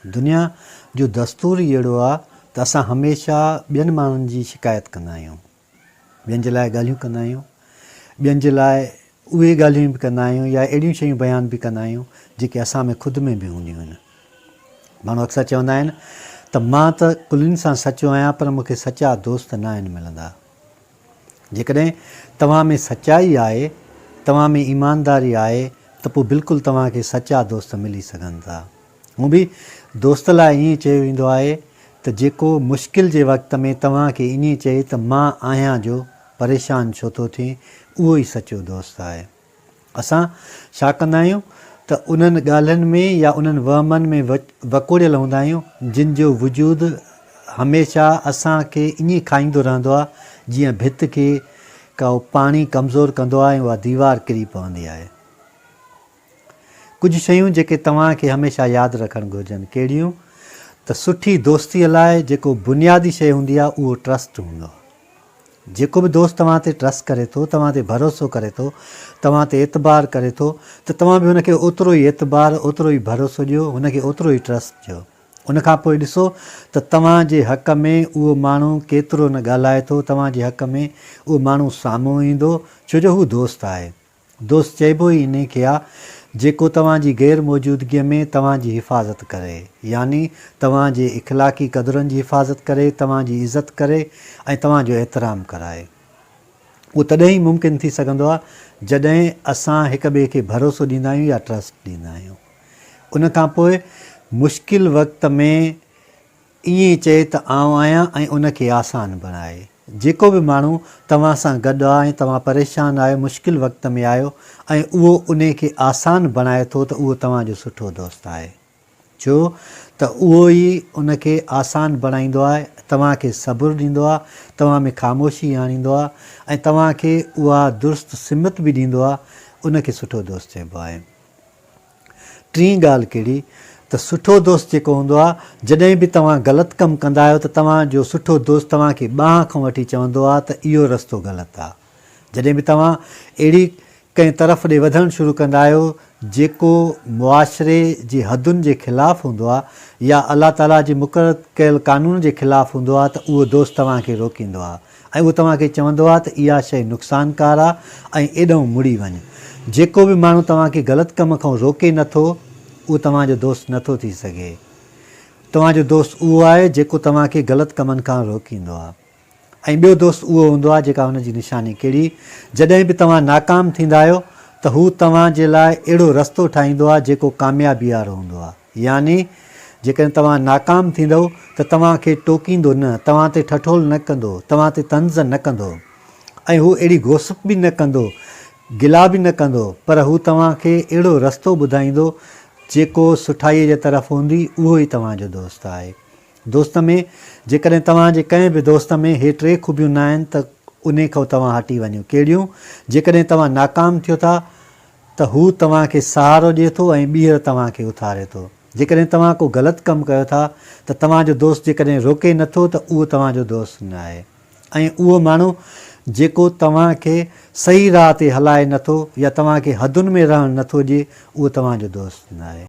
دنيا جو دستور ئي اهڙو آ ته اسان هميشه ٻين ماڻهن جي شڪايت ڪندا آهيون، ٻين جي لاء ڳالهيون ڪندا آهيون، ٻين جي لاء اهي ڳالهيون به ڪندا آهيون يا اهڙيون شيون بيان به ڪندا آهيون جيڪي اسان ۾ خود ۾ به هونديون آهن. ماڻهو اڪثر چوندا آهن ته مان ته ڪلين سان سچو آهيان پر مون کي سچا دوست ناهن ملندا. جيڪڏهن توهان ۾ سچائي آهي، توهان ۾ ايمانداري آهي ته پوء بلڪل توهان کي سچا دوست ملي سگهن ٿا. هونء به دوست لاء ائين چيو ويندو آهي ته جيڪو مشڪل جي وقت ۾ توهان کي ائين چئي ته مان آهيان جو پريشان ڇو ٿو ٿئين اهو ئي سچو دوست آهي. اسان ڇا ڪندا آهيون ته انهن ڳالهين ۾ يا انهن وهمن ۾ وڪوڙيل هوندا آهيون جن جو وجود هميشه اسان کي ائين کائيندو رهندو آهي جيئن ڀت کي ڪو پاڻي ڪمزور ڪندو آهي ۽ اها ديوار ڪري پوندي آهي. ڪجهه شيون جيڪي توهان کي هميشه ياد رکڻ گهرجن ڪهڙيون ته سٺي دوستيء لاء جيڪو بنيادي شيء هوندي آهي اهو ٽرسٽ هوندو آهي. جيڪو به دوست توهان تي ٽرسٽ ڪري ٿو، توهان تي ڀروسو ڪري ٿو، توهان تي اعتبار ڪري ٿو ته توهان به هن کي اوترو ئي اعتبار، اوترو ئي ڀروسو ڏيو، هن کي اوترو ئي ٽرسٽ ڏيو. ان کان پوء ڏسو ته توهان جي حق ۾ اهو ماڻهو ڪيترو نه ڳالهائي ٿو، توهان جي حق ۾ اهو ماڻهو سامهون ايندو، ڇو جو هو دوست آهي. دوست چئبو ئي انهي کي آ جيڪو توهان جي غير موجودگيء ۾ توهان جي حفاظت ڪري، يعني توهان جي اخلاقي قدرن جي حفاظت ڪري، توهان جي عزت ڪري ۽ توهان جو احترام ڪرائي. اهو تڏهن ئي ممڪن ٿي سگهندو آ جڏهن اسان هڪ ٻئي کي ڀروسو ڏيندا آهيون يا ٽرسٽ ڏيندا آهيون. ان کان پوء مشڪل وقت ۾ ائين چئي ته آئون آهيان ۽ ان کي آسان بڻائي. جيڪو به ماڻهو توهان سان گڏ آ ۽ توهان پريشان آهيو، مشڪل وقت ۾ آهيو ۽ اهو انهي کي آسان بڻائي ٿو ته اهو توهان جو سٺو دوست آهي. ڇو ته اهو ئي ان کي آسان بڻائيندو آهي، توهان کي صبر ڏيندو آ، توهان ۾ خاموشي آڻيندو آ ۽ توهان کي اها درست سمت به ڏيندو آ، ان کي سٺو دوست چئبو آهي. ٽين ڳالهه ڪهڙي ته سٺو دوست جيڪو هوندو آهي جڏهن به توهان غلط ڪم ڪندا آهيو ته توهان جو سٺو دوست توهان کي ٻانهن کان وٺي چوندو آهي ته اهو رستو غلط آهي جڏهن به توهان اهڙي ڪنهن طرف ڏي وڌڻ شروع ڪندا آهيو جيڪو معاشري جي حدن جي خلاف هوندو آهي يا الله تعالي جي مقرر ڪيل قانون جي خلاف هوندو آهي ته اهو دوست توهان کي روڪيندو آهي ۽ اهو توهان کي چوندو آهي ته اها شيء نقصانڪار آهي ۽ ايڏانهن مڙي وڃ. جيڪو به ماڻهو توهان کي غلط ڪم کان روڪي نه ٿو، اهو توهان جو دوست نه ٿو ٿي سگهي. توهان جو دوست اهو آهي جيڪو توهان کي غلط ڪمن کان روڪيندو آهي. ۽ ٻيو دوست اهو هوندو آهي جيڪا هن جي نشاني ڪهڙي؟ جڏهن به توهان ناڪام ٿيندا آهيو ته هو توهان جي لاء اهڙو رستو ٺاهيندو آهي جيڪو ڪاميابي وارو هوندو آهي. يعني جيڪڏهن توهان ناڪام ٿيندؤ ته توهان کي ٽوڪيندو نه، توهان تي ٺٺول نه ڪندو، توهان تي طنز نه ڪندو ۽ هو اهڙي گوسپ به نه ڪندو، گلا به نه ڪندو، پر هو توهان کي اهڙو رستو ٻڌائيندو جيڪو سٺائيء جي طرف هوندي، اهو ئي توهان جو دوست آهي. دوست ۾ جيڪڏهن توهان جي ڪنهن به دوست ۾ هي ٽي خوبيون ناهن ته انهي کان توهان هٽي وڃو. ڪهڙيون؟ جيڪڏهن توهان ناڪام ٿيو ٿا ته هو توهان کي سهارو ڏئي ٿو ۽ ٻيهر توهان کي اٿاري ٿو. جيڪڏهن توهان ڪو غلط ڪم ڪيو ٿا ته توهان جو دوست جيڪڏهن روڪي نه ٿو ته اهو توهان جو دوست نه آهي ۽ اهو ماڻهو جيڪو توهان کي صحيح راهه تي هلائي نه ٿو يا توهان کي حدن ۾ رهڻ نه ٿو ڏئي اهو توهان جو دوست نه آهي.